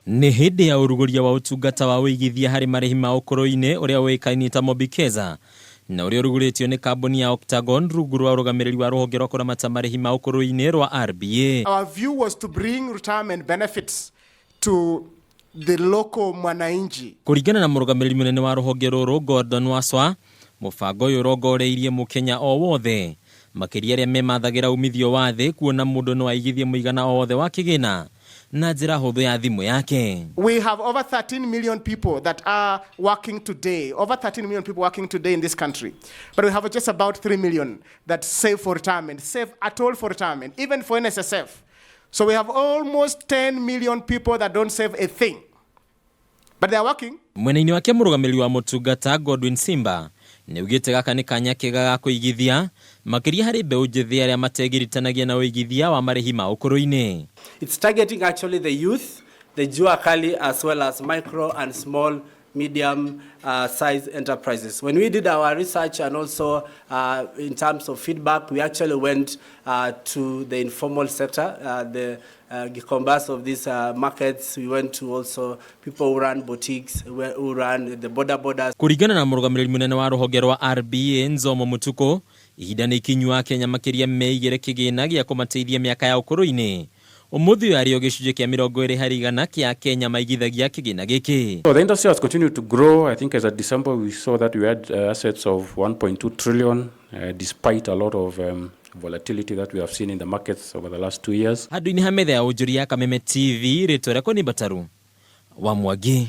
Nĩ hĩndĩ ya ũrugũria wa ũtungata wa ũigithia harĩ marĩhi ma ũkũrũ-inĩ ũrĩa ũĩkaine ta Mobikeza na ũrĩa ũrugũrĩtio nĩ kambuni ya Octagon rungu rwa ũrũgamĩrĩri wa rũhonge rwa kũramata marĩhi ma ũkũrũ-inĩ rwa RBA. Our view was to bring retirement benefits to the local mwananchi. Kũringana na mũrũgamĩrĩri mũnene wa rũhonge rũrũ Gordon Waswa, mũbango ũyũ ũrongoreirie mũkenya o wothe makĩria arĩa memathagĩra umithio wa thĩ kuona mũndũ no aigithie mũigana o wothe wa kĩgĩna na njĩra hũthũ ya thimũ yake. We have over 13 million people that are working today, over 13 million people working today in this country. But we have just about 3 million that save for retirement, save at all for retirement, even for NSSF. So we have almost 10 million people that don't save a thing. But they are working. Mwena-inĩ wake mũrũgamĩrĩri wa motungata Godwin Simba nĩ augĩte gaka nĩ kanya kega ga kũigithia makĩria harĩ mbeũ njĩthĩ arĩa mategiritanagia na ũigithia wa marĩhi ma ũkũrũ-inĩ. It's targeting actually the youth, the Jua Kali, as well as micro and small, medium size enterprises. When we did our research and also in terms of feedback, we actually went to the informal sector, the Gikombas of these markets. We went to also people who run boutiques, who run the boda bodas. Kũringana na mũrũgamĩrĩri mũnene wa rũhonge rwa RBA Nzomo Mutuku, ihinda nĩ ikinyu Akenya makĩria meigĩre kĩgĩna gĩa kũmateithia mĩaka ya ũkũrũ-inĩ. Ũmũthĩ ũyũ arĩ o gĩcunjĩ kĩa 20% kĩa Kenya maigithagia kĩgĩna gĩkĩ. So the industry has continued to grow. I think as at December we saw that we had assets of 1.2 trillion, despite a lot of volatility that we have seen in the markets over the last 2 years. Handũ-inĩ ha metha ya ũnjũri ya Kameme TV, rĩtwa rĩakwa nĩ Mbataru wa Mwangi.